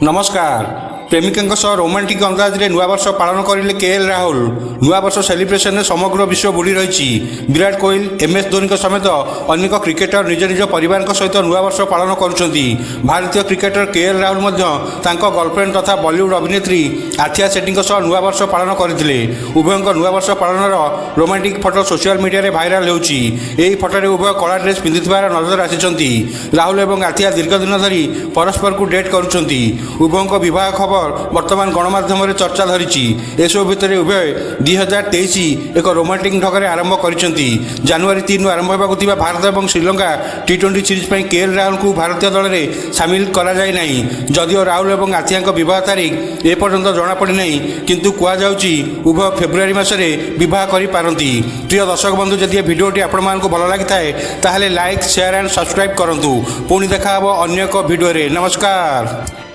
ନମସ୍କାର। ପ୍ରେମିକାଙ୍କ ସହ ରୋମାଣ୍ଟିକ୍ ଅନ୍ଦାଜରେ ନୂଆବର୍ଷ ପାଳନ କରିଲେ କେ ଏଲ୍ ରାହୁଲ। ନୂଆବର୍ଷ ସେଲିବ୍ରେସନରେ ସମଗ୍ର ବିଶ୍ୱ ବୁଡ଼ି ରହିଛି। ବିରାଟ କୋହଲି, ଏମ୍ ଏସ୍ ଧୋନିଙ୍କ ସମେତ ଅନେକ କ୍ରିକେଟର ନିଜ ନିଜ ପରିବାରଙ୍କ ସହିତ ନୂଆବର୍ଷ ପାଳନ କରୁଛନ୍ତି। ଭାରତୀୟ କ୍ରିକେଟର କେ ଏଲ୍ ରାହୁଲ ମଧ୍ୟ ତାଙ୍କ ଗର୍ଲଫ୍ରେଣ୍ଡ ତଥା ବଲିଉଡ୍ ଅଭିନେତ୍ରୀ ଆଥିଆ ସେଟ୍ଟୀଙ୍କ ସହ ନୂଆବର୍ଷ ପାଳନ କରିଥିଲେ। ଉଭୟଙ୍କ ନୂଆବର୍ଷ ପାଳନର ରୋମାଣ୍ଟିକ୍ ଫଟୋ ସୋସିଆଲ ମିଡିଆରେ ଭାଇରାଲ ହେଉଛି। ଏହି ଫଟୋରେ ଉଭୟ କଳା ଡ୍ରେସ୍ ପିନ୍ଧିଥିବାର ନଜର ଆସିଛନ୍ତି। ରାହୁଲ ଏବଂ ଆଥିଆ ଦୀର୍ଘ ଦିନ ଧରି ପରସ୍ପରକୁ ଡେଟ୍ କରୁଛନ୍ତି। ଉଭୟଙ୍କ ବିବାହ ଖବର ବର୍ତ୍ତମାନ ଗଣମାଧ୍ୟମରେ ଚର୍ଚ୍ଚା ଧରିଛି। ଏସବୁ ଭିତରେ ଉଭୟ 2023 ଏକ ରୋମାଣ୍ଟିକ୍ ଢଙ୍ଗରେ ଆରମ୍ଭ କରିଛନ୍ତି। ଜାନୁଆରୀ 3ରୁ ଆରମ୍ଭ ହେବାକୁ ଥିବା ଭାରତ ଏବଂ ଶ୍ରୀଲଙ୍କା ଟି-20 ସିରିଜ୍ ପାଇଁ କେ ଏଲ୍ ରାହୁଲଙ୍କୁ ଭାରତୀୟ ଦଳରେ ସାମିଲ କରାଯାଇ ନାହିଁ। ଯଦିଓ ରାହୁଲ ଏବଂ ଆଥିଆଙ୍କ ବିବାହ ତାରିଖ ଏପର୍ଯ୍ୟନ୍ତ ଜଣାପଡ଼ିନାହିଁ, କିନ୍ତୁ କୁହାଯାଉଛି ଉଭୟ ଫେବୃଆରୀ ମାସରେ ବିବାହ କରିପାରନ୍ତି। ପ୍ରିୟ ଦର୍ଶକ ବନ୍ଧୁ, ଯଦି ଏ ଭିଡ଼ିଓଟି ଆପଣମାନଙ୍କୁ ଭଲ ଲାଗିଥାଏ, ତାହେଲେ ଲାଇକ୍, ସେୟାର ଆଣ୍ଡ ସବସ୍କ୍ରାଇବ୍ କରନ୍ତୁ। ପୁଣି ଦେଖା ହେବ ଅନ୍ୟ ଏକ ଭିଡ଼ିଓରେ। ନମସ୍କାର।